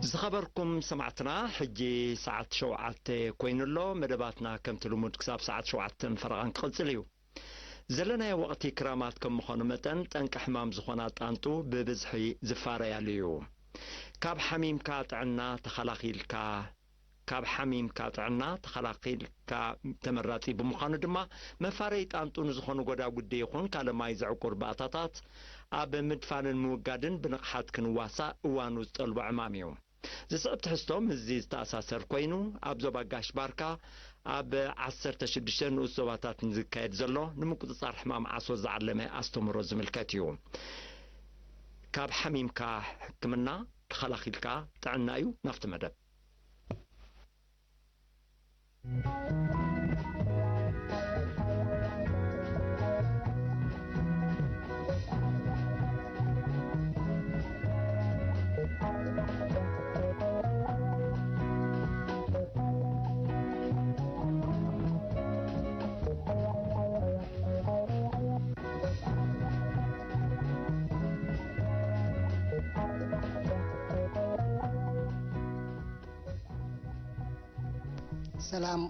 ዝኸበርኩም ሰማዕትና፣ ሕጂ ሰዓት ሸውዓተ ኮይኑ ኣሎ። መደባትና ከምቲ ልሙድ ክሳብ ሰዓት ሸውዓተን ፈረቓን ክቕጽል እዩ። ዘለናዮ ወቕቲ ክራማት ከም ምዃኑ መጠን፣ ጠንቂ ሕማም ዝኾና ጣንጡ ብብዝሒ ዝፋረያሉ እዩ። ካብ ሓሚምካ ጥዕና ተኸላኺልካ፣ ካብ ሓሚምካ ጥዕና ተኸላኺልካ ተመራጺ ብምዃኑ ድማ፣ መፋረዪ ጣንጡ ንዝኾኑ ጎዳጉዲ ይኹን ካልእ ማይ ዘዕቁር ባእታታት ኣብ ምድፋንን ምውጋድን ብንቕሓት ክንዋሳእ እዋኑ ዝጠልቦ ዕማም እዩ። ዝስዕብ ትሕዝቶ ምስዚ ዝተኣሳሰር ኮይኑ፣ ኣብ ዞባ ጋሽ ባርካ ኣብ ዓሰርተ ሽዱሽተ ንኡስ ዞባታት ንዝካየድ ዘሎ ንምቁጽጻር ሕማም ዓሶ ዝዓለመ ኣስተምህሮ ዝምልከት እዩ። ካብ ሓሚምካ ሕክምና፣ ተኸላኺልካ ጥዕና እዩ። ናብቲ መደብ። ሰላም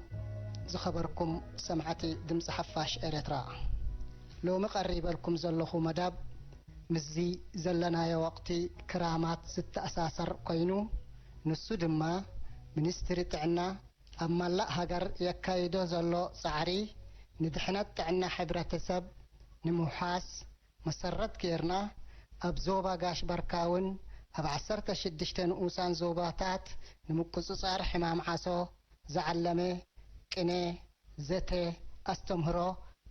ዝኸበርኩም ሰማዕቲ ድምፂ ሓፋሽ ኤረትራ፣ ሎሚ ቀሪበልኩም ዘለኹ መዳብ ምስዚ ዘለናዮ ወቕቲ ክራማት ዝተኣሳሰር ኮይኑ፣ ንሱ ድማ ሚኒስትሪ ጥዕና ኣብ መላእ ሃገር የካይዶ ዘሎ ጻዕሪ ንድሕነት ጥዕና ሕብረተሰብ ንምውሓስ መሰረት ጌርና፣ ኣብ ዞባ ጋሽ ባርካ እውን ኣብ ዓሰርተ ሽዱሽተ ንኡሳን ዞባታት ንምቁጽጻር ሕማም ዓሶ ዝዓለመ ቅነ፣ ዘተ፣ ኣስተምህሮ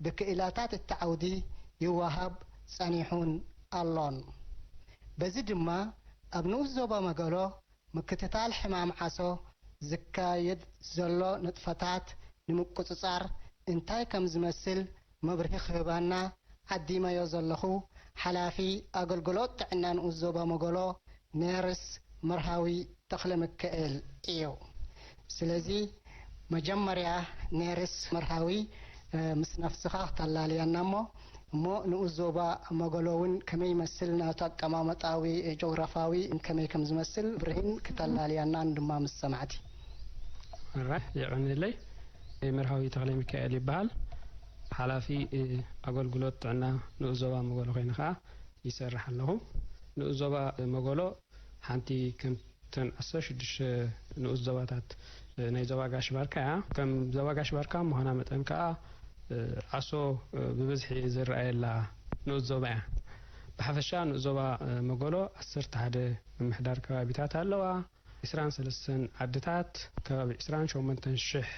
ብክኢላታት እቲ ዓውዲ ይወሃብ ጸኒሑን ኣሎን። በዚ ድማ ኣብ ንኡስ ዞባ መገሎ ምክትታል ሕማም ዓሶ ዝካየድ ዘሎ ንጥፈታት ንምቁጽጻር እንታይ ከም ዝመስል መብርሂ ክህባና ዓዲመዮ ዘለኹ ሓላፊ ኣገልግሎት ጥዕና ንኡስ ዞባ መገሎ ኔርስ መርሃዊ ተኽለሚካኤል እዩ። ስለዚ መጀመርያ ኔርስ መርሃዊ፣ እ፣ ምስ ነፍስኻ ክተላልየና እሞ፣ እሞ ንኡስ ዞባ መገሎ እውን ከመይ ይመስል፣ ናቱ ኣቀማመጣዊ፣ እ፣ ጂኦግራፋዊ ከመይ ከም ዝመስል ብርሂን ክተላልየና ድማ ምስ ሰማዕቲ። ራይ የቐንየለይ። መርሃዊ ተኽለሚካኤል ይበሃል። ሓላፊ፣ እ፣ ኣገልግሎት ጥዕና ንኡስ ዞባ መገሎ ኮይነ ኸኣ ይሰርሕ ኣለኹ። ንኡስ ዞባ መገሎ ሓንቲ ከምተን ዓሰርተ ሽዱሽተ ንኡስ ዞባታት ናይ ዞባ ጋሽ ባርካ እያ። ከም ዞባ ጋሽ ባርካ ምዃና መጠን ከኣ፣ ዓሶ ብብዝሒ ዝረኣየላ ንኡስ ዞባ እያ። ብሓፈሻ ንኡስ ዞባ መገሎ ዓሰርተ ሓደ ምምሕዳር ከባቢታት ኣለዋ። ዕስራን ሰለስተን ዓድታት፣ ከባቢ ዕስራን ሸሞንተን ሽሕ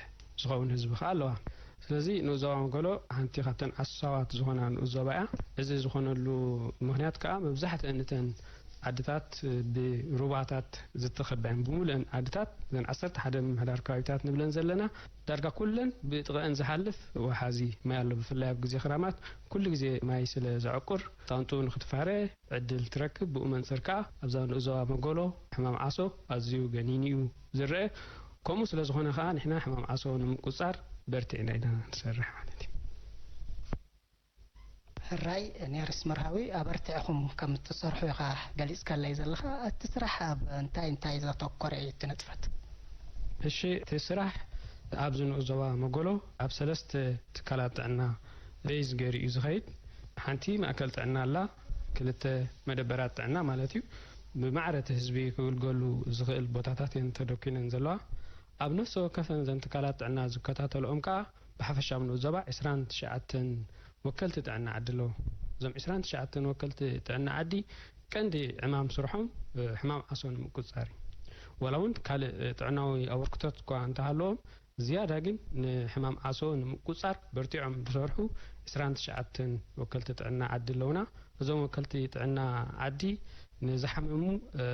ዝኸውን ህዝቢ ከኣ ኣለዋ። ስለዚ ንኡስ ዞባ መገሎ ሓንቲ ካብተን ዓሳዋት ዝኾና ንኡስ ዞባ እያ። እዚ ዝኾነሉ ምኽንያት ከኣ መብዛሕትአን እተን ዓድታት ብሩባታት ዝተኸበአን፣ ብምሉአን ዓድታት፣ እዘን ዓሰርተ ሓደ ምምሕዳር ከባቢታት ንብለን ዘለና፣ ዳርጋ ኩለን ብጥቕአን ዝሓልፍ ወሓዚ ማይ ኣሎ። ብፍላይ ኣብ ግዜ ክራማት ኩሉ ግዜ ማይ ስለ ዘዕቁር፣ ጣንጡ ንኽትፋረ ዕድል ትረክብ። ብኡ መንጽር ከኣ ኣብዛ ንኡስ ዞባ መገሎ ሕማም ዓሶ ኣዝዩ ገኒኑ እዩ ዝረአ። ከምኡ ስለ ዝኾነ ከኣ ንሕና ሕማም ዓሶ ንምቁጻር በርቲዕና ኢና ንሰርሕ ማለት እዩ። ሕራይ ኔርስ መርሃዊ፣ ኣበርቲዕኹም ከም እትሰርሑ ኢኻ ገሊጽካለይ ዘለኻ። እቲ ስራሕ ኣብ እንታይ እንታይ ዘተኮረ እዩ እቲ ንጥፈት? እሺ፣ እቲ ስራሕ ኣብዚ ንኡስ ዞባ መገሎ ኣብ ሰለስተ ትካላት ጥዕና ቤዝ ገይሩ እዩ ዝኸይድ። ሓንቲ ማእከል ጥዕና ኣላ፣ ክልተ መደበራት ጥዕና ማለት እዩ። ብማዕረ እቲ ህዝቢ ክግልገሉ ዝኽእል ቦታታት እየን ተደኲነን ዘለዋ። ኣብ ነፍሲ ወከፈን እዘን ትካላት ጥዕና ዝከታተልኦም ከኣ ብሓፈሻ ኣብ ንኡስ ዞባ ዕስራን ትሽዓተን ወከልቲ ጥዕና ዓዲ ኣለዉ። እዞም ዕስራን ትሽዓተን ወከልቲ ጥዕና ዓዲ ቀንዲ ዕማም ስርሖም፣ እ፣ ሕማም ዓሶ ንምቁጽጻር እዩ። ዋላ እውን ካልእ፣ እ፣ ጥዕናዊ ኣበርክቶት እኳ እንተሃለዎም፣ ዝያዳ ግን ንሕማም ዓሶ ንምቁጽጻር በርቲዖም ዝሰርሑ ዕስራን ትሽዓተን ወከልቲ ጥዕና ዓዲ ኣለዉና። እዞም ወከልቲ ጥዕና ዓዲ ንዝሓመሙ፣ እ፣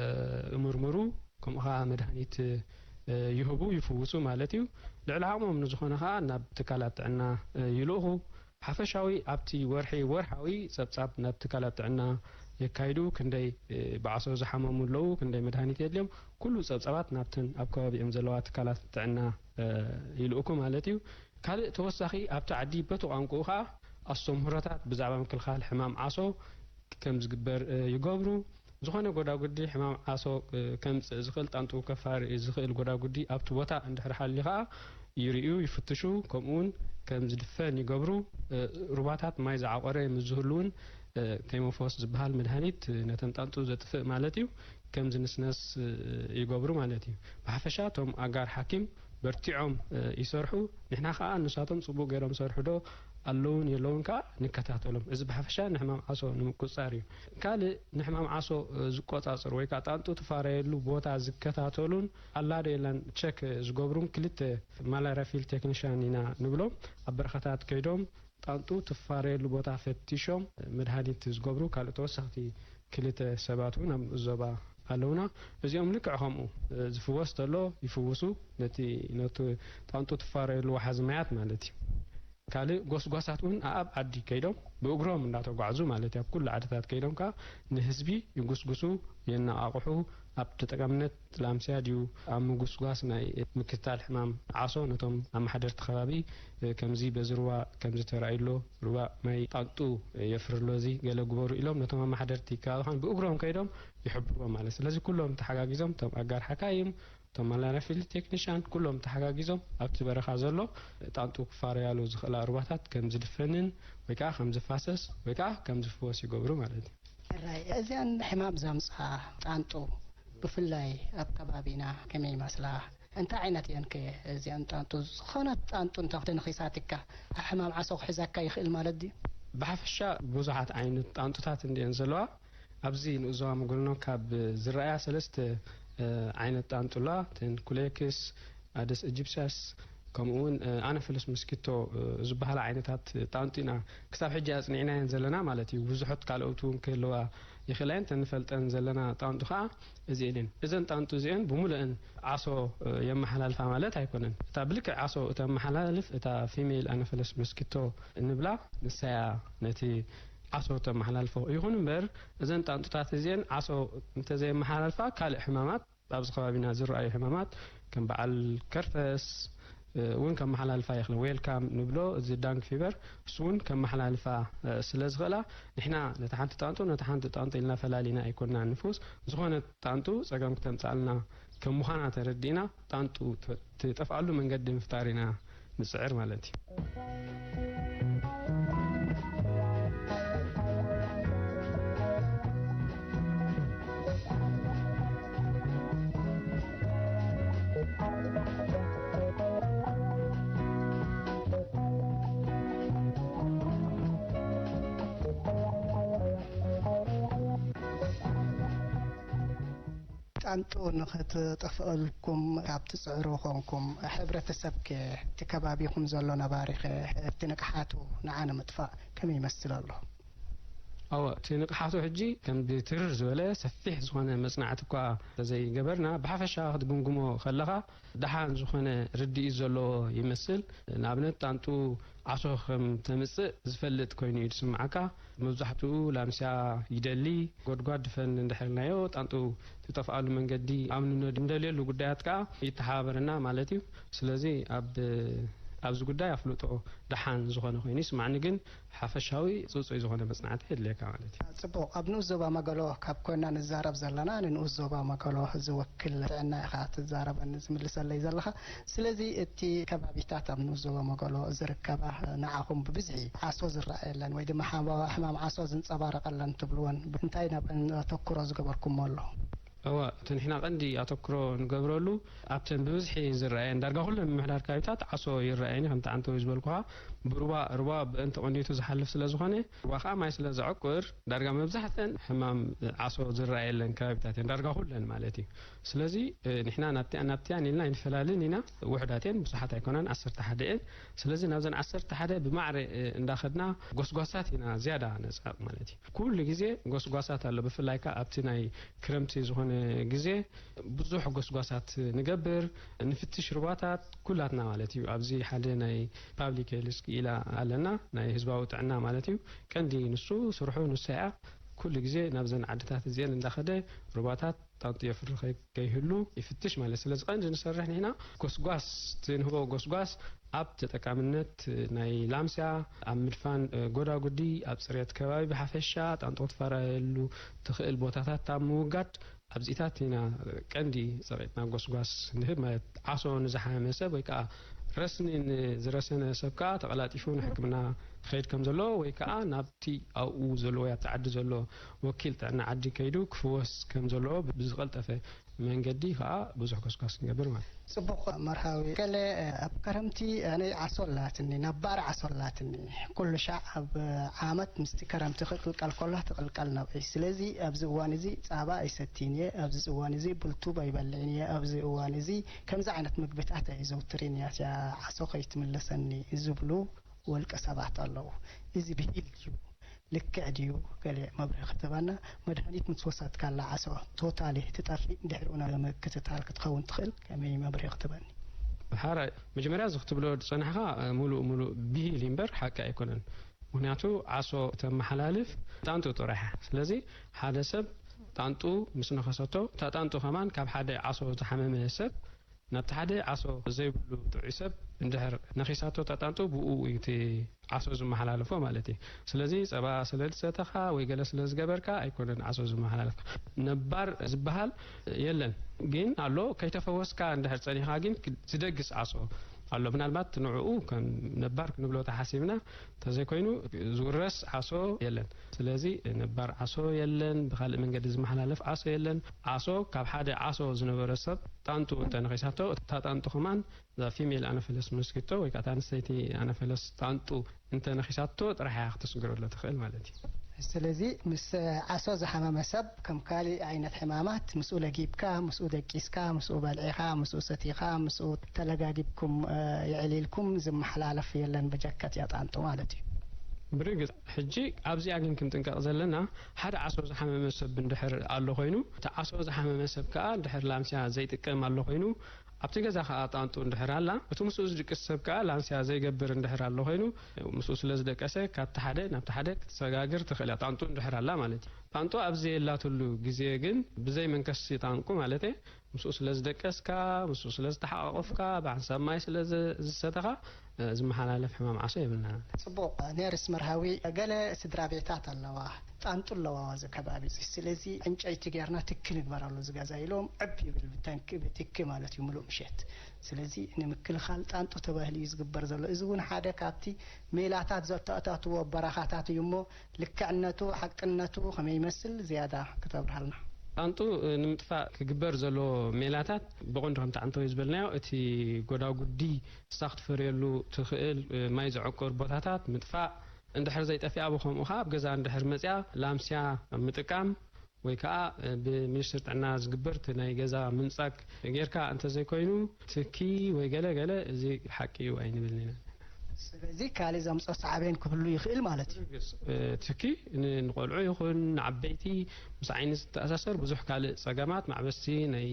እምርምሩ፣ ከምኡ ኸኣ መድሃኒት፣ እ፣ ይህቡ፣ ይፍውሱ ማለት እዩ። ልዕሊ ዓቕሞም ንዝኾነ ኸኣ ናብ ትካላት ጥዕና፣ እ፣ ይልእኹ። ሓፈሻዊ ኣብቲ ወርሒ ወርሓዊ ጸብጻብ ናብ ትካላት ጥዕና የካይዱ። ክንደይ፣ እ፣ ብዓሶ ዝሓመሙ ኣለዉ፣ ክንደይ መድሃኒት የድልዮም፣ ኩሉ ጸብጻባት ናብተን ኣብ ከባቢኦም ዘለዋ ትካላት ጥዕና፣ እ፣ ይልእኩ ማለት እዩ። ካልእ ተወሳኺ ኣብቲ ዓዲ በቲ ቋንቋኡ ኸኣ ኣስተምህሮታት ብዛዕባ ምክልኻል ሕማም ዓሶ ከም ዝግበር፣ እ፣ ይገብሩ። ዝኾነ ጎዳጉዲ ሕማም ዓሶ፣ እ፣ ከምጽእ ዝኽእል፣ ጣንጡ ከፋሪ ዝኽእል ጎዳጉዲ ኣብቲ ቦታ እንድሕር ሃልዩ ከኣ ይርእዩ፣ ይፍትሹ፣ ከምኡውን ከም ዝድፈን ይገብሩ። እ፣ ሩባታት ማይ ዝዓቖረ ምስ ዝህሉ እውን፣ እ፣ ቴሞፎስ ዝበሃል መድሃኒት፣ እ፣ ነተን ጣንጡ ዘጥፍእ ማለት እዩ፣ ከም ዝንስነስ፣ እ፣ ይገብሩ ማለት እዩ። ብሓፈሻ እቶም ኣጋር ሓኪም በርቲዖም፣ እ፣ ይሰርሑ። ንሕና ከኣ ንሳቶም ጽቡቕ ገይሮም ሰርሑ ዶ ኣለውን የለውን ከኣ ንከታተሎም። እዚ ብሓፈሻ ንሕማም ዓሶ ንምቁጽጻር እዩ። ካልእ ንሕማም ዓሶ፣ እ፣ ዝቆጻጸሩ ወይ ከኣ ጣንጡ ትፋረየሉ ቦታ ዝከታተሉን ኣላ ዶ የላን ቸክ ዝገብሩን ክልተ ማላሪያ ፊልድ ቴክኒሻን ኢና ንብሎም። ኣብ በረኻታት ከይዶም ጣንጡ ትፋረየሉ ቦታ ፈቲሾም መድሃኒት ዝገብሩ ካልእ ተወሰኽቲ ክልተ ሰባት እውን ኣብ ንኡስ ዞባ ኣለውና። እዚኦም ልክዕ ከምኡ፣ እ፣ ዝፍወስ ተሎ ይፍውሱ፣ ነቲ፣ ነቲ ጣንጡ ትፋረየሉ ወሓዚ ማያት ማለት እዩ። ካልእ ጎስጓሳት እውን ኣኣብ ዓዲ ከይዶም ብእግሮም እንዳተጓዕዙ ማለት እዩ፣ ኣብ ኩሉ ዓድታት ከይዶም ከኣ ንህዝቢ ይጉስጉሱ፣ የነቓቕሑ። ኣብ ተጠቃምነት ላምስያ ድዩ ኣብ ምጉስጓስ ናይ ምክትታል ሕማም ዓሶ ነቶም ኣመሓደርቲ ከባቢ፣ እ፣ ከምዚ በዚ ሩባ ከምዚ ተራእዩ ኣሎ፣ ሩባ ማይ ጣንጡ የፍሪ ኣሎ፣ እዚ ገለ ግበሩ ኢሎም ነቶም ኣመሓደርቲ ከባቢ ኸን ብእግሮም ከይዶም ይሕብርዎም ማለት። ስለዚ ኩሎም ተሓጋጊዞም፣ እቶም ኣጋር ሓካይም፣ እቶም ማላርያ ፊልድ ቴክኒሻን፣ ኩሎም ተሓጋጊዞም ኣብቲ በረኻ ዘሎ ጣንጡ ክፋረያሉ ዝኽእላ ሩባታት ከም ዝድፈንን ወይ ከዓ ከም ዝፋሰስ ወይ ከዓ ከም ዝፍወስ ይገብሩ ማለት እዩ። ሕራይ፣ እዚኣን ሕማም ዘምጽኣ ጣንጡ ብፍላይ ኣብ ከባቢና ከመይ ይመስላ? እንታይ ዓይነት እየን ከ እዚኣን ጣንጡ? ዝኾነት ጣንጡ እንተ ተነኺሳትካ፣ ሕማም ዓሶ ክሕዘካ ይኽእል ማለት ድዩ? ብሓፈሻ ብዙሓት ዓይነት ጣንጡታት እንድየን ዘለዋ። ኣብዚ ንኡስ ዞባ መጎልኖ ካብ ዝረኣያ ሰለስተ፣ እ፣ ዓይነት ጣንጡ ኣለዋ። እተን ኩሌክስ፣ ኣደስ ኢጂፕሽያስ፣ ከምኡ እውን፣ እ፣ ኣናፊለስ ሞስኪቶ፣ እ፣ ዝበሃላ ዓይነታት ጣንጡ ኢና ክሳብ ሕጂ ኣጽኒዕናየን ዘለና ማለት እዩ። ብዙሖት ካልኦት እውን ክህልዋ ይኽእላ እየን። እተን ንፈልጠን ዘለና ጣንጡ ኸኣ እዚኤን እየን። እዘን ጣንጡ እዚኤን ብምሉአን ዓሶ፣ እ፣ የመሓላልፋ ማለት ኣይኮነን። እታ ብልክዕ ዓሶ እተመሓላልፍ እታ ፊሜል ኣናፊለስ ሞስኪቶ እንብላ፣ ንሳ እያ ነቲ ዓሶ ተመሓላልፎ። ይኹን እምበር፣ እዘን ጣንጡታት እዚኤን ዓሶ እንተዘየመሓላልፋ፣ ካልእ ሕማማት፣ ኣብዚ ከባቢና ዝረኣዩ ሕማማት ከም በዓል ከርፈስ፣ እ፣ እውን ከመሓላልፋ ይኽእላ። ዌልካም ንብሎ፣ እዚ ዳንግ ፊቨር፣ እሱ እውን ከመሓላልፋ፣ እ፣ ስለ ዝኽእላ፣ ንሕና ነታ ሓንቲ ጣንጡ፣ ነታ ሓንቲ ጣንጡ ኢልና ፈላሊና ኣይኮንና ንፍውስ። ዝኾነት ጣንጡ ጸገም ክተምጽኣልና ከም ምዃና ተረዲእና፣ ጣንጡ ት-፣ ትጠፍኣሉ መንገዲ ምፍጣር ኢና ንጽዕር ማለት እዩ። ጣንጡ ንኽትጠፍኣልኩም ካብ ትጽዕሩ ኮንኩም፣ ሕብረተሰብ ከ፣ እቲ ከባቢኹም ዘሎ ነባሪ ኸ፣ እቲ ንቕሓቱ ንዓ ንምጥፋእ ከመይ ይመስል ኣሎ? እወ፣ እቲ ንቕሓቱ ሕጂ ከምዚ ትርር ዝበለ ሰፊሕ ዝኾነ መጽናዕቲ እኳ እንተዘይገበርና፣ ብሓፈሻ ክትግምግሞ ከለኻ ደሓን ዝኾነ ርድኢት ዘለዎ ይመስል። ንኣብነት ጣንጡ ዓሶ ከም ተምጽእ ዝፈልጥ ኮይኑ እዩ ዝስምዓካ። መብዛሕትኡ ላምስያ ይደሊ፣ ጎድጓድ ድፈን እንድሕር ኢልናዮ፣ ጣንጡ ትጠፍኣሉ መንገዲ ኣብ ንነ-፣ እንደልየሉ ጉዳያት ከኣ ይተሓባበረና ማለት እዩ። ስለዚ ኣብ፣ ኣብዚ ጉዳይ ኣፍልጦ ደሓን ዝኾነ ኮይኑ ይስማዕኒ፣ ግን ሓፈሻዊ ጽጹይ ዝኾነ መጽናዕቲ የድልየካ ማለት እዩ። ጽቡቕ። ኣብ ንኡስ ዞባ መገሎ ካብ ኮንና ንዛረብ ዘለና፣ ንንኡስ ዞባ መገሎ ዝወክል ጥዕና ኢኻ ትዛረበኒ፣ ዝምልሰለይ ዘለኻ። ስለዚ እቲ ከባቢታት ኣብ ንኡስ ዞባ መገሎ ዝርከባ፣ ንዓኹም ብብዝሒ ዓሶ ዝረኣየለን ወይ ድማ ሓማ-፣ ሕማም ዓሶ ዝንጸባረቐለን ትብልወን፣ እንታይ ናበን ኣተኩሮ ዝገበርኩሞ ኣሎ? እወ፣ እቲ ንሕና ቀንዲ ኣተኩሮ ንገብረሉ ኣብተን ብብዝሒ ዝረኣየን ዳርጋ ኩለን ምምሕዳር ከባቢታት ዓሶ ይረኣየን እዩ። ከምቲ ዓንተወይ ዝበልኩኻ፣ ብሩባ፣ ሩባ ብእን ተቐኒቱ ዝሓልፍ ስለ ዝኾነ፣ ሩባ ከዓ ማይ ስለ ዘዕቁር፣ ዳርጋ መብዛሕተን ሕማም ዓሶ ዝረኣየለን ከባቢታት እየን፣ ዳርጋ ኩለን ማለት እዩ። ስለዚ፣ እ፣ ንሕና ናብቲኣን ናብቲኣን ኢልና ኣይንፈላልን ኢና። ውሑዳት እየን፣ ብዙሓት ኣይኮናን፣ ዓሰርተ ሓደ እየን። ስለዚ ናብዘን ዓሰርተ ሓደ ብማዕረ፣ እ፣ እንዳኸድና ጎስጓሳት ኢና ዝያዳ ነጽዕቕ ማለት እዩ። ኩሉ ግዜ ጎስጓሳት ኣሎ። ብፍላይ ከኣ ኣብቲ ናይ ክረምቲ ዝኾነ ግዜ ብዙሕ ጎስጓሳት ንገብር፣ ንፍትሽ ሩባታት ኩላትና ማለት እዩ። ኣብዚ ሓደ ናይ ፓብሊክ ሄልዝ ክኢላ ኣለና፣ ናይ ህዝባዊ ጥዕና ማለት እዩ። ቀንዲ ንሱ ስርሑ ንሳ እያ። ኩሉ ግዜ ናብዘን ዓድታት እዚአን እንዳኸደ ሩባታት ጣንጡ የፍሪ ከይ-፣ ከይህሉ ይፍትሽ ማለት። ስለዚ ቀንዲ ንሰርሕ ንሕና ጎስጓስ፣ ትንህቦ ጎስጓስ ኣብ ተጠቃምነት ናይ ላምስያ፣ ኣብ ምድፋን፣ እ፣ ጎዳጉዲ፣ ኣብ ጽሬት ከባቢ ብሓፈሻ፣ ጣንጡ ክትፈራየሉ ትኽእል ቦታታት ኣብ ምውጋድ ኣብዚታት ኢና ቀንዲ ጸቒጥና ጎስጓስ ንህብ ማለት። ዓሶ ንዝሓመመ ሰብ ወይ ከኣ ረስኒ ንዝረሰነ ሰብ ከኣ ተቐላጢፉ ንሕክምና ክኸይድ ከም ዘለዎ ወይ ከኣ ናብቲ ኣብኡ ዘለዎ፣ ኣብቲ ዓዲ ዘሎ ወኪል ጥዕና ዓዲ ከይዱ ክፍወስ ከም ዘለዎ ብዝቐልጠፈ መንገዲ ከኣ ብዙሕ ጎስጓስ ክንገብር ማለት። ጽቡቕ መርሃዊ። ገለ ኣብ ከረምቲ ኣነይ ዓሶ ኣላትኒ፣ ነባር ዓሶ ኣላትኒ። ኩሉ ሻዕ ኣብ ዓመት ምስቲ ከረምቲ ክቕልቀል ከሎ ትቕልቀል ናብይ። ስለዚ ኣብዚ እዋን እዚ ጻባ ኣይሰትይን እየ፣ ኣብዚ እዋን እዚ ብልቱብ ኣይበልዕን እየ፣ ኣብዚ እዋን እዚ ከምዚ ዓይነት ምግብታት ኣይዘውትርን እያ፣ እዚኣ ዓሶ ከይትምለሰኒ ዝብሉ ወልቀ ሰባት ኣለዉ። እዚ ብሂል ድዩ? ልክዕ ድዩ? ገለ መብርሂ ክትህበና። መድሃኒት ምስ ወሰድካላ ዓሶ ቶታሊ ትጠፍእ፣ ድሕሪኡ ናብ ምክትታል ክትኸውን ትኽእል፣ ከመይ መብርሂ ክትህበኒ? ሓራይ፣ መጀመርያ እዚ ክትብሎ ዝጸናሕካ፣ እ፣ ሙሉእ ሙሉእ ብሂል እምበር ሓቂ ኣይኮነን። ምኽንያቱ ዓሶ ተመሓላልፍ ጣንጡ ጥራሕ እያ። ስለዚ ሓደ ሰብ ጣንጡ ምስ ነኸሰቶ፣ እታ ጣንጡ ከማን ካብ ሓደ ዓሶ ዝሓመመ ሰብ ናብቲ ሓደ ዓሶ ዘይብሉ ጥዑይ ሰብ እንድሕር ነኺሳቶ እታ ጣንጡ፣ ብኡ እዩ እቲ ዓሶ ዝመሓላለፎ ማለት እዩ። ስለዚ ጸባ ስለ ዝሰተኻ ወይ ገለ ስለ ዝገበርካ ኣይኮነን ዓሶ ዝመሓላለፍካ። ነባር ዝበሃል የለን፣ ግን ኣሎ፣ ከይተፈወስካ እንድሕር ጸኒኻ ግን ዝደግስ ዓሶ ኣሎ። ምናልባት ንዕኡ ከም ነባር ክንብሎ ተሓሲብና፣ እንተዘይኮይኑ ዝውረስ ዓሶ የለን። ስለዚ ነባር ዓሶ የለን፣ ብኻልእ መንገዲ ዝመሓላለፍ ዓሶ የለን። ዓሶ ካብ ሓደ ዓሶ ዝነበረ ሰብ ጣንጡ እንተነኺሳቶ፣ እታ ጣንጡ ከማን እዛ ፊሜል ኣናፈለስ ሞስኪቶ ወይ ከዓ እታ ኣንስተይቲ ኣናፈለስ ጣንጡ እንተነኺሳቶ ጥራሕ እያ ክትስግረሉ ትኽእል ማለት እዩ። ስለዚ ምስ ዓሶ ዝሓመመ ሰብ ከም ካሊእ ዓይነት ሕማማት ምስኡ ለጊብካ፣ ምስኡ ደቂስካ፣ ምስኡ በልዒኻ፣ ምስኡ ሰቲኻ፣ ምስኡ ተለጋጊብኩም፣ እ፣ የዕሊልኩም ዝመሓላለፍ የለን ብጀካ እቲኣ ጣንጡ ማለት እዩ። ብርግጽ፣ ሕጂ ኣብዚኣ ግን ክንጥንቀቕ ዘለና፣ ሓደ ዓሶ ዝሓመመ ሰብ እንድሕር ኣሎ ኮይኑ፣ እቲ ዓሶ ዝሓመመ ሰብ ከኣ እንድሕር ላምስያ ዘይጥቀም ኣሎ ኮይኑ፣ ኣብቲ ገዛ ከኣ ጣንጡ እንድሕር ኣላ፣ እቲ ምስኡ ዝድቅስ ሰብ ከኣ ላምስያ ዘይገብር እንድሕር ኣሎ ኮይኑ፣ ምስኡ ስለ ዝደቀሰ ካብቲ ሓደ ናብቲ ሓደ ክትሰጋግር ትኽእል እያ፣ ጣንጡ እንድሕር ኣላ ማለት እዩ። ጣንጡ ኣብ ዘየላትሉ ግዜ ግን ብዘይ መንከሲ ጣንቁ ማለተይ፣ ምስኡ ስለ ዝደቀስካ፣ ምስኡ ስለ ዝተሓቋቆፍካ፣ ብሓንሳብ ማይ ስለ ዝ-፣ ዝሰተኻ፣ እ፣ ዝመሓላለፍ ሕማም ዓሶ የብልናን። ጽቡቕ። ኔርስ መርሃዊ፣ ገለ ስድራ ቤታት ኣለዋ፣ ጣንጡ ኣለዋ ኣብዚ ከባቢ እዚ። ስለዚ ዕንጨይቲ ጌርና ትኪ ንግበረሉ እዚ ገዛ ኢሎም ዕብ ይብል ብተንኪ፣ ብትኪ ማለት እዩ፣ ምሉእ ምሸት። ስለዚ ንምክልኻል ጣንጡ ተባሂሉ እዩ ዝግበር ዘሎ። እዚ እውን ሓደ ካብቲ ሜላታት ዘተኣታትዎ በረኻታት እዩ እሞ፣ ልክዕነቱ፣ ሓቅነቱ ከመይ ይመስል ዝያዳ ክተብርሃልና? ጣንጡ፣ እ፣ ንምጥፋእ ክግበር ዘለዎ ሜላታት ብቐንዱ ከምቲ ዓንተወይ ዝበልናዮ፣ እቲ ጎዳጉዲ ንሳ ክትፈርየሉ ትኽእል፣ እ፣ ማይ ዘዕቁር ቦታታት ምጥፋእ፣ እንድሕር ዘይጠፊኣ ብኸምኡ ኸዓ ኣብ ገዛ እንድሕር መጽያ ላምስያ ምጥቃም ወይ ከዓ፣ እ፣ ብሚኒስትሪ ጥዕና ዝግበር እቲ ናይ ገዛ ምንጻግ ጌርካ እንተዘይኮይኑ ትኪ ወይ ገለ ገለ እዚ ሓቂ እዩ ኣይንብልን ኢና። ስለዚ ካልእ ዘምጽኦ ሳዕቤን ክህሉ ይኽእል ማለት እዩ። ርግጽ፣ እ፣ ትኪ ን-፣ ንቆልዑ ይኹን ንዓበይቲ ምስ ዓይኒ ዝተኣሳሰር ብዙሕ ካልእ ጸገማት፣ ማዕበስቲ፣ ናይ፣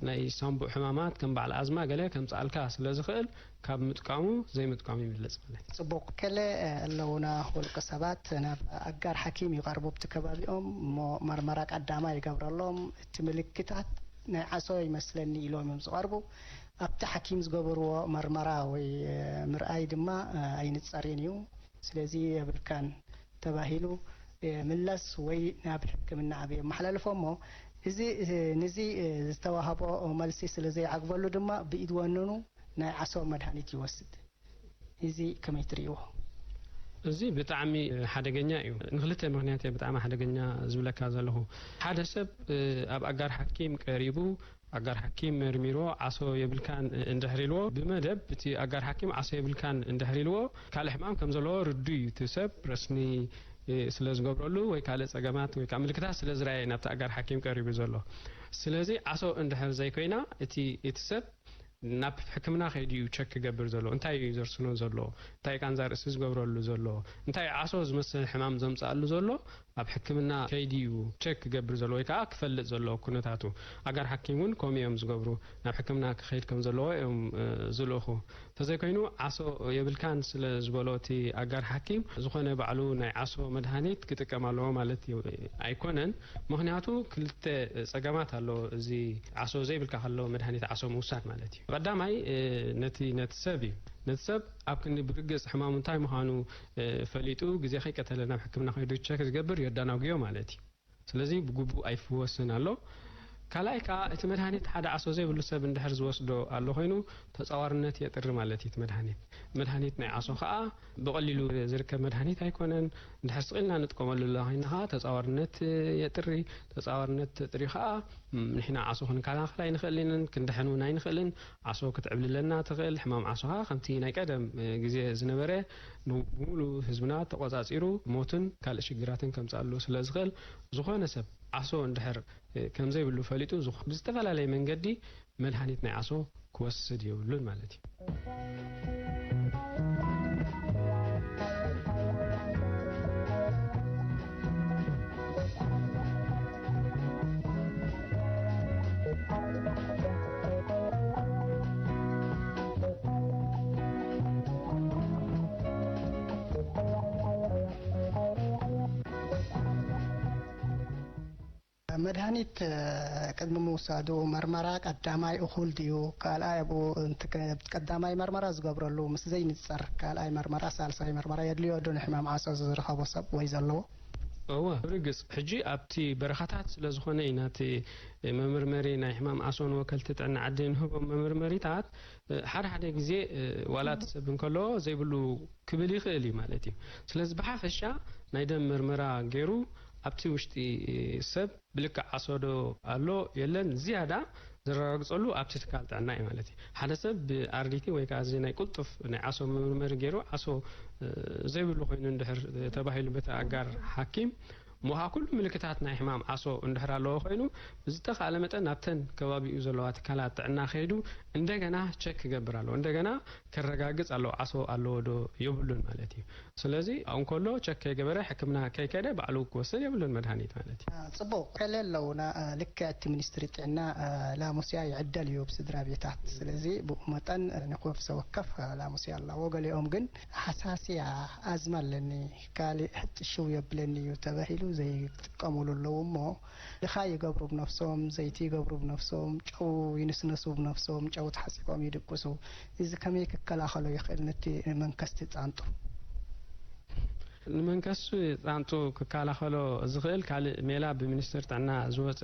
ናይ ሳንቡእ ሕማማት ከም በዓል ኣዝማ ገለ ከምጽኣልካ ስለ ዝኽእል ካብ ምጥቃሙ ዘይምጥቃሙ ይብለጽ ማለት እዩ። ጽቡቕ። ገለ፣ እ፣ ኣለዉና ውልቀ ሰባት ናብ ኣጋር ሓኪም ይቐርቡ ኣብቲ ከባቢኦም እሞ መርመራ ቀዳማ ይገብረሎም። እቲ ምልክታት ናይ ዓሶ ይመስለኒ ኢሎም እዮም ዝቐርቡ። ኣብቲ ሓኪም ዝገበርዎ መርመራ ወይ፣ እ፣ ምርኣይ ድማ፣ እ፣ ኣይንጸርን እዩ። ስለዚ የብልካን ተባሂሉ ይምለስ ወይ ናብ ሕክምና ኣብ የመሓላልፎ እሞ፣ እዚ፣ እ፣ ንዚ፣ እ፣ ዝተዋህቦ መልሲ ስለ ዘይዓግበሉ ድማ ብኢድ ወነኑ ናይ ዓሶ መድሃኒት ይወስድ። እዚ ከመይ ትርእይዎ? እዚ ብጣዕሚ ሓደገኛ እዩ። ንክልተ ምኽንያት እየ ብጣዕሚ ሓደገኛ ዝብለካ ዘለኹ። ሓደ ሰብ፣ እ፣ ኣብ ኣጋር ሓኪም ቀሪቡ፣ ኣጋር ሓኪም መርሚርዎ፣ ዓሶ የብልካን እንድሕር ኢልዎ፣ ብመደብ እቲ ኣጋር ሓኪም ዓሶ የብልካን እንድሕር ኢልዎ፣ ካልእ ሕማም ከም ዘለዎ ርዱእ እዩ። እቲ ሰብ ረስኒ፣ እ፣ ስለ ዝገብረሉ ወይ ካልእ ጸገማት ወይ ከዓ ምልክታት ስለ ዝረኣየ ናብቲ ኣጋር ሓኪም ቀሪቡ ዘሎ። ስለዚ ዓሶ እንድሕር ዘይኮይና፣ እቲ፣ እቲ ሰብ ናብ ሕክምና ከይዱ እዩ ቸክ ክገብር ዘሎ። እንታይ እዩ ዘርስኖ ዘሎ? እንታይ ቃንዛ ርእሲ ዝገብረሉ ዘሎ? እንታይ ዓሶ ዝመስል ሕማም ዘምጽኣሉ ዘሎ? ኣብ ሕክምና ከይዲ እዩ ቸክ ክገብር ዘለዎ ወይ ከዓ ክፈልጥ ዘለዎ ኩነታቱ። ኣጋር ሓኪም እውን ከምኡ እዮም ዝገብሩ። ናብ ሕክምና ክኸይድ ከም ዘለዎ እዮም፣ እ፣ ዝልእኹ። እንተዘይኮይኑ ዓሶ የብልካን ስለ ዝበሎ እቲ ኣጋር ሓኪም፣ ዝኾነ ባዕሉ ናይ ዓሶ መድሃኒት ክጥቀም ኣለዎ ማለት እዩ ኣይኮነን። ምኽንያቱ ክልተ ጸገማት ኣሎ። እዚ ዓሶ ዘይብልካ ከሎ መድሃኒት ዓሶ ምውሳድ ማለት እዩ። ቀዳማይ፣ እ፣ ነቲ፣ ነቲ ሰብ እዩ። ነቲ ሰብ ኣብ ክንዲ ብርግጽ ሕማሙ እንታይ ምዃኑ፣ እ፣ ፈሊጡ ግዜ ከይቀተለ ናብ ሕክምና ከይዱ ቸክ ዝገብር የዳናጉዮ ማለት እዩ። ስለዚ ብግቡእ ኣይፍወስን ኣሎ። ካልኣይ ከኣ እቲ መድሃኒት ሓደ ዓሶ ዘይብሉ ሰብ እንድሕር ዝወስዶ ኣሎ ኮይኑ ተጻዋርነት የጥሪ ማለት እዩ። እቲ መድሃኒት፣ መድሃኒት ናይ ዓሶ ከኣ ብቐሊሉ ዝርከብ መድሃኒት ኣይኮነን። እንድሕር ስቕ ኢልና ንጥቀመሉ ኣለና ኮይና ከኣ ተጻዋርነት የጥሪ። ተጻዋርነት ተጥሪ ከኣ፣ ም፣ ንሕና ዓሶ ክንከላኸል ኣይንኽእልን፣ ክንድሕን እውን ኣይንኽእልን። ዓሶ ክትዕብልለና ትኽእል። ሕማም ዓሶ ከኣ ከምቲ ናይ ቀደም፣ እ፣ ግዜ ዝነበረ ን-፣ ብምሉእ ህዝብና ተቖጻጺሩ ሞትን ካልእ ሽግራትን ከምጽኣሉ ስለ ዝኽእል፣ ዝኾነ ሰብ ዓሶ እንድሕር፣ እ፣ ከም ዘይብሉ ፈሊጡ፣ ዝኾ-፣ ብዝተፈላለየ መንገዲ መድሃኒት ናይ ዓሶ ክወስድ የብሉን ማለት እዩ። መድሃኒት፣ እ፣ ቅድሚ ምውሳዱ መርመራ ቀዳማይ እኹል ድዩ? ካልኣይ ኣብኡ እንት-፣ ቀዳማይ መርመራ ዝገብረሉ ምስ ዘይንጸር ካልኣይ መርመራ፣ ሳልሳይ መርመራ የድልዮ ዶ ንሕማም ዓሶ ዝረኸቦ ሰብ ወይ ዘለዎ? እወ፣ ብርግጽ ሕጂ ኣብቲ በረኻታት ስለ ዝኾነ ኢና እቲ መመርመሪ ናይ ሕማም ዓሶ ንወከልቲ ጥዕና ዓዲ ንህቦም መመርመሪታት፣ እ፣ ሓደ ሓደ ግዜ፣ እ፣ ዋላ እቲ ሰብ እንከሎ ዘይብሉ ክብል ይኽእል እዩ ማለት እዩ። ስለዚ ብሓፈሻ ናይ ደም መርመራ ገይሩ ኣብቲ ውሽጢ ሰብ ብልክዕ ዓሶ ዶ ኣሎ የለን ዝያዳ ዘረጋግጸሉ ኣብቲ ትካል ጥዕና እዩ ማለት እዩ። ሓደ ሰብ ብኣርዲቲ ወይ ከዓ እዚ ናይ ቁልጡፍ ናይ ዓሶ መመርመሪ ገይሩ ዓሶ፣ እ፣ ዘይብሉ ኮይኑ እንድሕር ተባሂሉ በቲ ኣጋር ሓኪም እሞ ከዓ ኩሉ ምልክታት ናይ ሕማም ዓሶ እንድሕር ኣለዎ ኮይኑ ብዝተኻእለ መጠን ናብተን ከባቢኡ ዘለዋ ትካላት ጥዕና ከይዱ እንደገና ቸክ ክገብር ኣለዎ። እንደገና ከረጋግጽ ኣለዎ፣ ዓሶ ኣለዎ ዶ የብሉን ማለት እዩ። ስለዚ ኣብኡ እንከሎ ቸክ ከይገበረ ሕክምና ከይከደ ባዕሉ ክወስድ የብሉን መድሃኒት ማለት እዩ። አ፣ ጽቡቕ። ከለ ኣለውና፣ አ፣ ልክዕ እቲ ሚኒስትሪ ጥዕና፣ አ፣ ላሙስያ ይዕደል እዩ ብስድራ ቤታት። ስለዚ ብኡ መጠን፣ አ፣ ንነፍሰ ወከፍ፣ አ፣ ላሙስያ ኣለዎ። ገሊኦም ግን ሓሳስያ ኣዝማ ኣለኒ፣ ካልእ ሕጭ ሽው የብለኒ እዩ ተባሂሉ ዘይጥቀሙሉ ኣለዉ እሞ፣ ድኻ ይገብሩ ብነፍሶም፣ ዘይቲ ይገብሩ ብነፍሶም፣ ጨው ይንስንሱ ብነፍሶም፣ ጨው ተሓጺቦም ይድቅሱ። እዚ ከመይ ክከላኸሎ ይኽእል ነቲ መንከስቲ ጻንጡ? ንመንከስቲ ጻንጡ ክከላኸሎ ዝኽእል ካልእ ሜላ ብሚኒስትሪ ጥዕና ዝወጸ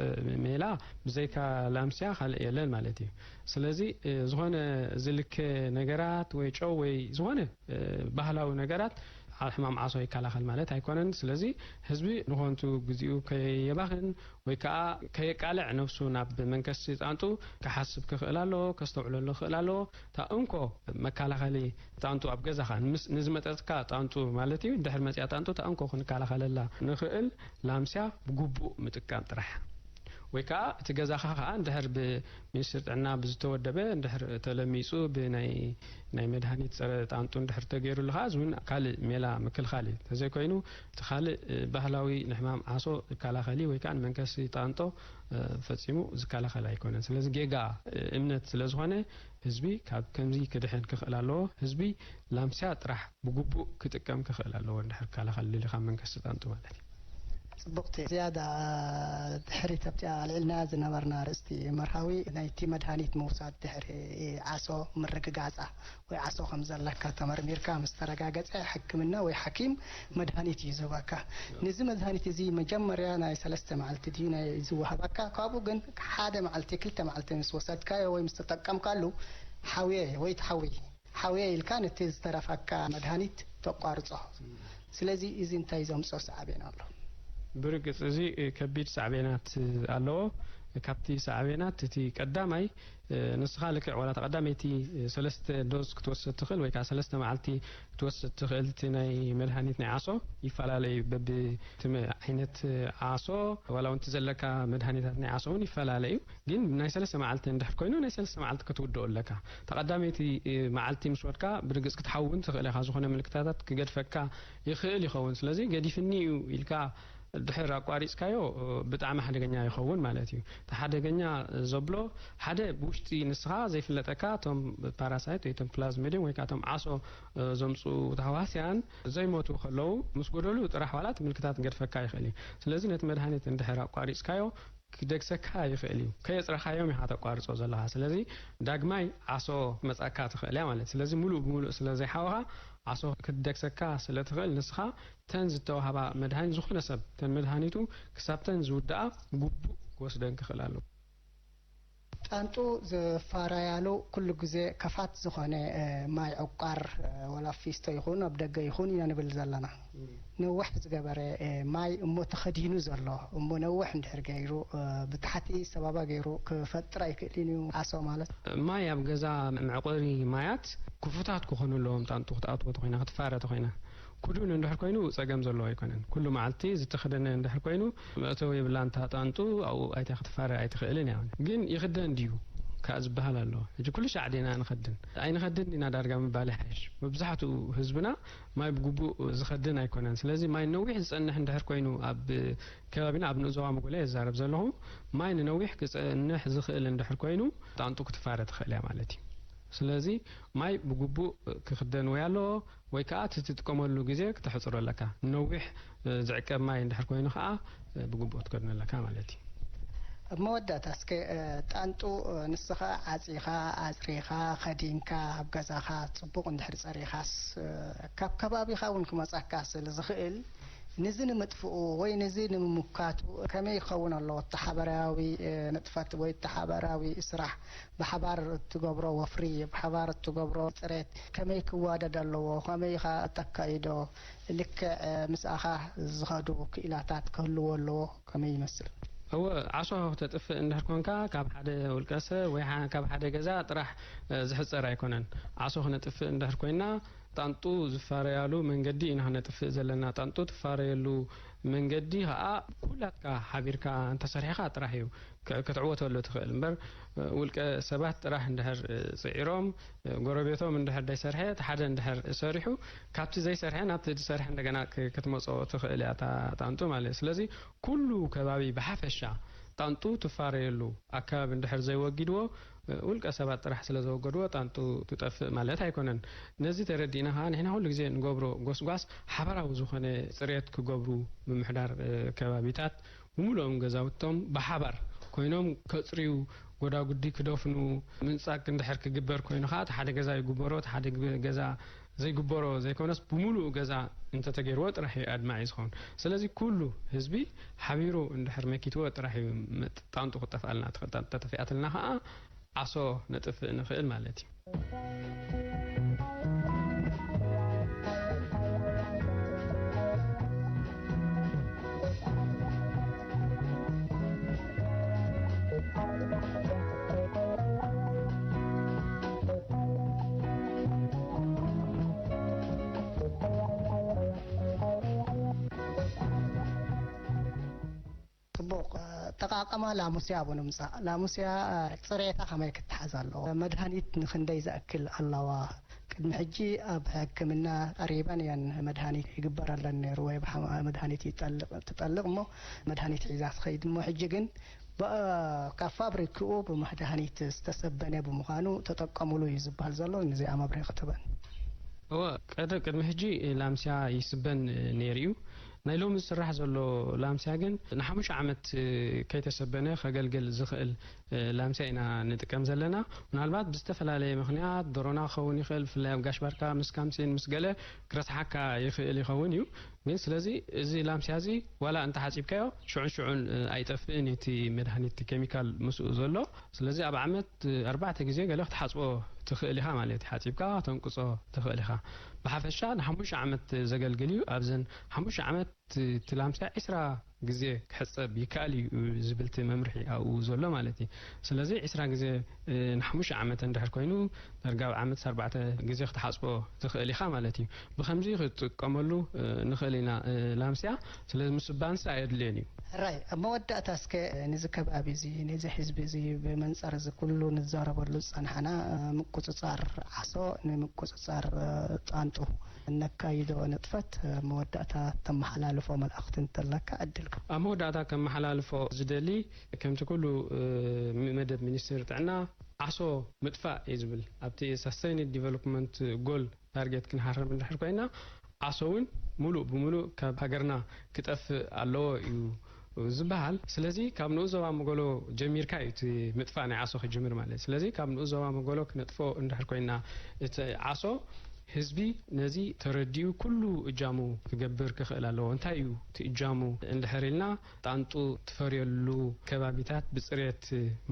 ሜላ ብዘይካ ላምስያ ካልእ የለን ማለት እዩ። ስለዚ፣ እ፣ ዝኾነ ዝልከ ነገራት ወይ ጨው ወይ ዝኾነ፣ እ፣ ባህላዊ ነገራት ዓ-፣ ሕማም ዓሶ ይከላኸል ማለት ኣይኮነን። ስለዚ ህዝቢ ንኾንቱ ግዜኡ ከየባኽን ወይ ከዓ ከየቃልዕ ነፍሱ ናብ መንከስቲ ጣንጡ ክሓስብ ክኽእል ኣለዎ፣ ከስተውዕለሉ ክኽእል ኣለዎ። እታ እንኮ መከላኸሊ ጣንጡ ኣብ ገዛኻ ምስ-፣ ንዝመጸትካ ጣንጡ ማለት እዩ፣ ድሕሪ መጽያ ጣንጡ እታ እንኮ ክንከላኸለላ ንኽእል ላምስያ ብግቡእ ምጥቃም ጥራሕ። ወይ ከዓ እቲ ገዛኻ ከዓ እንድሕር ብሚኒስትሪ ጥዕና ብዝተወደበ እንድሕር ተለሚጹ ብናይ፣ ናይ መድሃኒት ጸረ ጣንጡ እንድሕር ተገይሩሉ ከዓ እዚ እውን ካልእ ሜላ ምክልኻል እዩ። ተዘይኮይኑ እቲ ካልእ፣ እ፣ ባህላዊ ንሕማም ዓሶ ዝከላኸል እዩ ወይ ከዓ ንመንከሲ ጣንጦ፣ እ፣ ፈጺሙ ዝከላኸል ኣይኮነን። ስለዚ ጌጋ፣ እ፣ እምነት ስለ ዝኾነ ህዝቢ ካብ ከምዚ ክድሕን ክኽእል ኣለዎ። ህዝቢ ላምስያ ጥራሕ ብግቡእ ክጥቀም ክኽእል ኣለዎ፣ እንድሕር ክከላኸል ደሊኻ መንከሲ ጣንጡ ማለት እዩ። ጽቡቕቲ ዝያዳ ድሕሪት ኣብቲ ኣልዒልናያ ዝነበርና ኣርእስቲ መርሃዊ ናይቲ መድሃኒት ምውሳድ ድሕሪ ዓሶ ምርግጋጻ ወይ ዓሶ ከም ዘለካ ተመርሚርካ ምስ ተረጋገጸ ሕክምና ወይ ሓኪም መድሃኒት እዩ ዝህበካ። ነዚ መድሃኒት እዚ መጀመርያ ናይ ሰለስተ መዓልቲ ድዩ ናይ ዝወሃበካ? ካብኡ ግን ሓደ መዓልቲ ክልተ መዓልቲ ምስ ወሰድካዮ ወይ ምስ ተጠቀምካሉ ሓውየ ወይ ትሓዊ ሓውየ ኢልካ ነቲ ዝተረፈካ መድሃኒት ተቋርጾ። ስለዚ እዚ እንታይ ዘምጾ ሳዕቤን ኣሎ? ብርግጽ እዚ ከቢድ ሳዕቤናት ኣለዎ። ካብቲ ሳዕቤናት እቲ ቀዳማይ፣ ንስኻ ልክዕ ዋላ ተቐዳመይቲ ሰለስተ ዶዝ ክትወስድ ትኽእል ወይ ከዓ ሰለስተ መዓልቲ ክትወስድ ትኽእል። እቲ ናይ መድሃኒት ናይ ዓሶ ይፈላለ እዩ። በብቲ መ-፣ ዓይነት ዓሶ ዋላ እውን እቲ ዘለካ መድሃኒታት ናይ ዓሶ እውን ይፈላለ እዩ። ግን ናይ ሰለስተ መዓልቲ እንድሕር ኮይኑ ናይ ሰለስተ መዓልቲ ክትውድኦ ኣለካ። ተቐዳመይቲ፣ እ፣ መዓልቲ ምስ ወድካ ብርግጽ ክትሓዊ እውን ትኽእል ኢኻ። ዝኾነ ምልክታታት ክገድፈካ ይኽእል ይኸውን። ስለዚ ገዲፍኒ እዩ ኢልካ ድሕር ኣቋሪጽካዮ ብጣዕሚ ሓደገኛ ይኸውን ማለት እዩ። እቲ ሓደገኛ ዘብሎ ሓደ ብውሽጢ ንስኻ ዘይፍለጠካ እቶም ፓራሳይት ወይ እቶም ፕላዝሞዲየም ወይ ከዓ እቶም ዓሶ ዘምፅኡ ተህዋስያን ዘይሞቱ ከለዉ ምስ ጎደሉ ጥራሕ ዋላ እቲ ምልክታት ክገድፈካ ይኽእል እዩ። ስለዚ ነቲ መድሃኒት እንድሕር ኣቋሪጽካዮ ክደግሰካ ይኽእል እዩ። ከየጽረኻዮም ኢኻ ተቋርጾ ዘለኻ። ስለዚ ዳግማይ ዓሶ መጻካ ትኽእል እያ ማለት። ስለዚ ሙሉእ ብሙሉእ ስለ ዘይሓወኻ ዓሶ ክትደግሰካ ስለ ትኽእል ንስኻ ተን ዝተዋህባ መድሃኒት ዝኾነ ሰብ ተን መድሃኒቱ ክሳብ ተን ዝውድኣ ግቡእ ክወስደን ክኽእል ኣለዎ። ጣንጡ ዝፋረያሉ ኩሉ ግዜ ከፋት ዝኾነ ማይ ዕቋር ወላ ፊስቶ ይኹን ኣብ ደገ ይኹን ኢና ንብል ዘለና። ነውሕ ዝገበረ ማይ እሞ ተኸዲኑ ዘሎ እሞ ነውሕ እንድሕር ገይሩ ብታሕቲ ሰባባ ገይሩ ክፈጥር ኣይክእልን እዩ ዓሶ ማለት። ማይ ኣብ ገዛ መዕቆሪ ማያት ክፉታት ክኾኑ ኣለዎም። ጣንጡ ክትኣትዎ ተኾይና ክትፋረ ተኾይና ክዱን እንድሕር ኮይኑ ጸገም ዘለዎ ኣይኮነን። ኩሉ መዓልቲ ዝተኸደነ እንድሕር ኮይኑ መእተዊ የብላን። እታ ጣንጡ ኣብኡ ኣይታ ክትፋረ ኣይትኽእልን እያ። ግን ይኽደን ድዩ ከዓ ዝበሃል ኣሎ። ሕጂ ኩሉ ሻዕ ዲና ንኸድን ኣይንኸድን ዲና ዳርጋ ምባል ይሓይሽ። መብዛሕትኡ ህዝብና ማይ ብግቡእ ዝኸድን ኣይኮነን። ስለዚ ማይ ነዊሕ ዝጸንሕ እንድሕር ኮይኑ ኣብ ከባቢና ኣብ ንኡስ ዞባ መጎለ እየ ዝዛረብ ዘለኹ። ማይ ንነዊሕ ክጸንሕ ዝኽእል እንድሕር ኮይኑ ጣንጡ ክትፋረ ትኽእል እያ ማለት እዩ። ስለዚ ማይ ብግቡእ ክኽደን ወይ ኣለዎ ወይ ከዓ እቲ ትጥቀመሉ ግዜ ክተሕፅሮ ኣለካ። ነዊሕ ዝዕቀብ ማይ እንድሕር ኮይኑ ከዓ ብግቡእ ክትከድኖ ኣለካ ማለት እዩ። ኣብ መወዳእታ እስከ ጣንጡ ንስኻ ዓፂኻ ኣፅሪኻ ከዲንካ ኣብ ገዛኻ ፅቡቕ እንድሕር ፀሪኻስ ካብ ከባቢኻ እውን ክመፃካ ስለ ዝኽእል ንዚ ንምጥፍኡ ወይ ንዚ ንምምካቱ ከመይ ይኸውን ኣለዎ? እቲ ሓበራዊ ንጥፈት ወይ እቲ ሓበራዊ ስራሕ ብሓባር እትገብሮ ወፍሪ፣ ብሓባር እትገብሮ ጽሬት ከመይ ክዋደድ ኣለዎ? ከመይ ኢኻ እተካይዶ? ልክዕ ምስኣኻ ዝኸዱ ክኢላታት ክህልዎ ኣለዎ? ከመይ ይመስል? እወ፣ ዓሶ ክተጥፍእ እንድሕር ኮንካ ካብ ሓደ ውልቀ ሰብ ወይ ሓ- ካብ ሓደ ገዛ ጥራሕ እ፣ ዝሕጸር ኣይኮነን። ዓሶ ክነጥፍእ እንድሕር ኮይና ጣንጡ ዝፋረያሉ መንገዲ ኢና ክነጥፍእ ዘለና። ጣንጡ ትፋረየሉ መንገዲ ከዓ ኩላትካ ሓቢርካ እንተሰርሕኻ ጥራሕ እዩ ክ- ክትዕወተሉ ትኽእል እምበር እ፣ ውልቀ ሰባት ጥራሕ እንድሕር እ፣ ጽዒሮም እ፣ ጎረቤቶም እንድሕር ዘይሰርሐ እቲ ሓደ እንድሕር ሰሪሑ ካብቲ ዘይሰርሐ ናብቲ ዝሰርሐ እንደገና ክ- ክትመጾ ትኽእል እያ እታ ጣንጡ ማለት እዩ። ስለዚ ኩሉ ከባቢ ብሓፈሻ ጣንጡ ትፋረየሉ ኣከባቢ እንድሕር ዘይወጊድዎ እ፣ ውልቀ ሰባት ጥራሕ ስለ ዘወገድዎ ጣንጡ ትጠፍእ ማለት ኣይኮነን። ነዚ ተረዲእና ከዓ ንሕና ኩሉ ግዜ ንገብሮ ጎስጓስ ሓበራዊ ዝኾነ ጽሬት ክገብሩ ምምሕዳር እ፣ ከባቢታት ብምሉኦም ገዛውቶም ብሓባር ኮይኖም ከጽርዩ፣ ጎዳጉዲ ክደፍኑ፣ ምንጻግ እንድሕር ክግበር ኮይኑ ከዓ እቲ ሓደ ገዛ ይግበሮ፣ እቲ ሓደ ግበ- ገዛ ዘይግበሮ ዘይኮነስ ብምሉኡ ገዛ እንተተገይርዎ ጥራሕ እዩ ኣድማዒ ዝኸውን። ስለዚ ኩሉ ህዝቢ ሓቢሩ እንድሕር መኪትዎ ጥራሕ እዩ ምጥ- ጣንጡ ክጠፍኣልና ትኽእል። ጣንጡ ተጠፊኣትልና ከዓ ዓሶ ነጥፍእ ንኽእል ማለት እዩ። ጽቡቕ። ኣጠቓቕማ ላሙስያ ኣብኡ ንምጻእ። ላሙስያ ጽሬታ ከመይ ክትሓዝ ኣለዎ? መድሃኒት ንኽንደይ ዝኣክል ኣለዋ? ቅድሚ ሕጂ ኣብ ሕክምና ቀሪበን እየን መድሃኒት ይግበረለን ነይሩ ወይ ብሓ- መድሃኒት ይጠልቕ ትጠልቕ እሞ መድሃኒት ሒዛ ትኸይድ እሞ ሕጂ ግን ብ- ካብ ፋብሪክኡ ብመድሃኒት ዝተሰበነ ብምዃኑ ተጠቀሙሉ እዩ ዝበሃል ዘሎ። ነዚኣ መብርሂ ክትበን። እወ፣ ቀደ ቅድሚ ሕጂ ላምስያ ይስበን ነይሩ እዩ። ናይ ሎሚ ዝስራሕ ዘሎ ላምስያ ግን ንሓሙሽተ ዓመት ከይተሰበነ ከገልግል ዝኽእል ላምስያ ኢና ንጥቀም ዘለና። ምናልባት ብዝተፈላለየ ምኽንያት ዶሮና ክኸውን ይኽእል፣ ብፍላይ ኣብ ጋሽ ባርካ ምስ ካምሲን ምስ ገለ ክረስሓካ ይኽእል ይኸውን እዩ። ግን ስለዚ እዚ ላምስያ እዚ ዋላ እንተሓጺብካዮ ሽዑን ሽዑን ኣይጠፍእን እዩ እቲ መድሃኒት፣ እቲ ኬሚካል ምስኡ ዘሎ። ስለዚ ኣብ ዓመት ኣርባዕተ ግዜ ገለ ክትሓጽቦ ትኽእል ኢኻ ማለት እዩ። ሓጺብካ ከተንቅጾ ትኽእል ኢኻ። ብሓፈሻ ንሓሙሽተ ዓመት ዘገልግል እዩ። ኣብዘን ሓሙሽተ ዓመት እቲ ላምስያ ዕስራ ግዜ ክሕጸብ ይከኣል እዩ ዝብል እቲ መምርሒ ኣብኡ ዘሎ ማለት እዩ። ስለዚ ዕስራ ግዜ ንሓሙሽተ ዓመት እንድሕር ኮይኑ፣ ዳርጋ ኣብ ዓመት ኣርባዕተ ግዜ ክትሓጽቦ ትኽእል ኢኻ ማለት እዩ። ብኸምዚ ክትጥቀመሉ ንኽእል ኢና ላምስያ። ስለዚ ምስባንሲ ኣየድልዮን እዩ። ሕራይ፣ ኣብ መወዳእታ እስከ ነዚ ከባቢ እዚ፣ ነዚ ህዝቢ እዚ፣ ብመንጽር እዚ ኩሉ ንዛረበሉ ዝጸናሕና ምቁጽጻር ዓሶ፣ ንምቁጽጻር ጣንጡ እነካይዶ ንጥፈት መወዳእታ ተመሓላልፎ መልእኽቲ እንተለካ ዕድልካ። ኣብ መወዳእታ ከመሓላልፎ ዝደሊ፣ ከምቲ ኩሉ መደብ ሚኒስቴር ጥዕና፣ ዓሶ ምጥፋእ እዩ ዝብል። ኣብቲ ሳስተይንድ ዲቨሎፕመንት ጎል ታርጌት ክንሃርም እንድሕር ኮይና፣ ዓሶ እውን ሙሉእ ብሙሉእ ካብ ሃገርና ክጠፍእ ኣለዎ እዩ ዝበሃል። ስለዚ ካብ ንኡ ዞባ መጎሎ ጀሚርካ እዩ እቲ ምጥፋእ ናይ ዓሶ ክጅምር ማለት። ስለዚ ካብ ንኡ ዞባ መጎሎ ክነጥፎ እንድሕር ኮይና፣ እቲ ዓሶ ህዝቢ ነዚ ተረዲኡ ኩሉ እጃሙ ክገብር ክኽእል ኣለዎ። እንታይ እዩ እቲ እጃሙ እንድሕር ኢልና፣ ጣንጡ ትፈርየሉ ከባቢታት ብፅሬት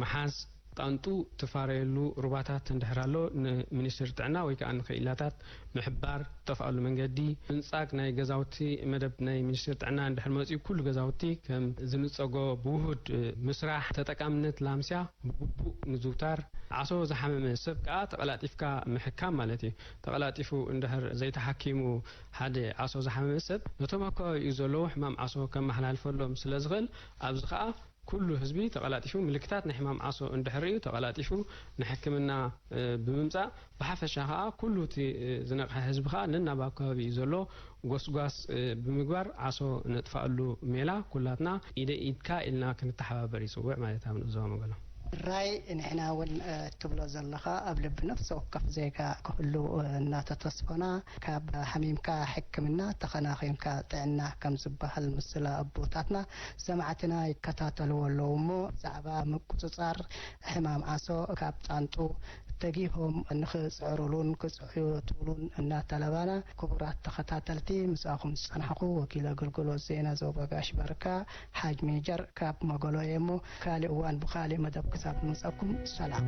ምሓዝ፣ ጣንጡ ትፋረየሉ ሩባታት እንድሕር ኣሎ፣ ንሚኒስትሪ ጥዕና ወይ ከዓ ንክኢላታት ምሕባር፣ ጠፍኣሉ መንገዲ ምንጻግ ናይ ገዛውቲ። መደብ ናይ ሚኒስትሪ ጥዕና እንድሕር መጺኡ፣ ኩሉ ገዛውቲ ከም ዝንጸጎ ብውሁድ ምስራሕ፣ ተጠቃምነት ላምስያ ብግቡእ ምዝውታር፣ ዓሶ ዝሓመመ ሰብ ከዓ ተቐላጢፍካ ምሕካም ማለት እዩ። ተቐላጢፉ እንድሕር ዘይተሓኪሙ ሓደ ዓሶ ዝሓመመ ሰብ፣ ነቶም ኣብ ከባቢኡ ዘለዉ ሕማም ዓሶ ከመሓላልፈሎም ስለ ዝኽእል፣ ኣብዚ ከዓ ኩሉ ህዝቢ ተቐላጢፉ ምልክታት ናይ ሕማም ዓሶ እንድሕር ርእዩ ተቐላጢፉ ንሕክምና ብምምጻእ፣ ብሓፈሻ ከዓ ኩሉ እቲ ዝነቕሐ ህዝቢ ከዓ ነናብ ኣብ ከባቢኡ ዘሎ ጎስጓስ ብምግባር ዓሶ ነጥፋኣሉ ሜላ ኩላትና ኢደ ኢድካ ኢልና ክንተሓባበር ይጽውዕ ማለት ኣብ ንኡዞባ መገሎ። ራይ፣ ንሕና እውን ትብሎ ዘለኻ ኣብ ልቢ ነፍሲ ወከፍ ዜጋ ክህሉ እናተተስፈና፣ ካብ ሓሚምካ ሕክምና፣ ተኸናኺንካ ጥዕና ከም ዝበሃል ምስላ ኣቦታትና፣ ሰማዕትና ይከታተልዎ ኣለዉ እሞ፣ ብዛዕባ ምቁጽጻር ሕማም ዓሶ ካብ ጣንጡ ተጊሆም ንኽጽዕሩሉን ክጽዕዩ ትብሉን እናተለባና፣ ክቡራት ተኸታተልቲ፣ ምሳኹም ዝጸናሕኩ ወኪል ኣገልግሎት ዜና ዞባ ጋሽ ባርካ ሓጅ ሜጀር ካብ መገሎ እየ እሞ፣ ካልእ እዋን ብኻልእ መደብ ክሳብ ንመጸኩም፣ ሰላም።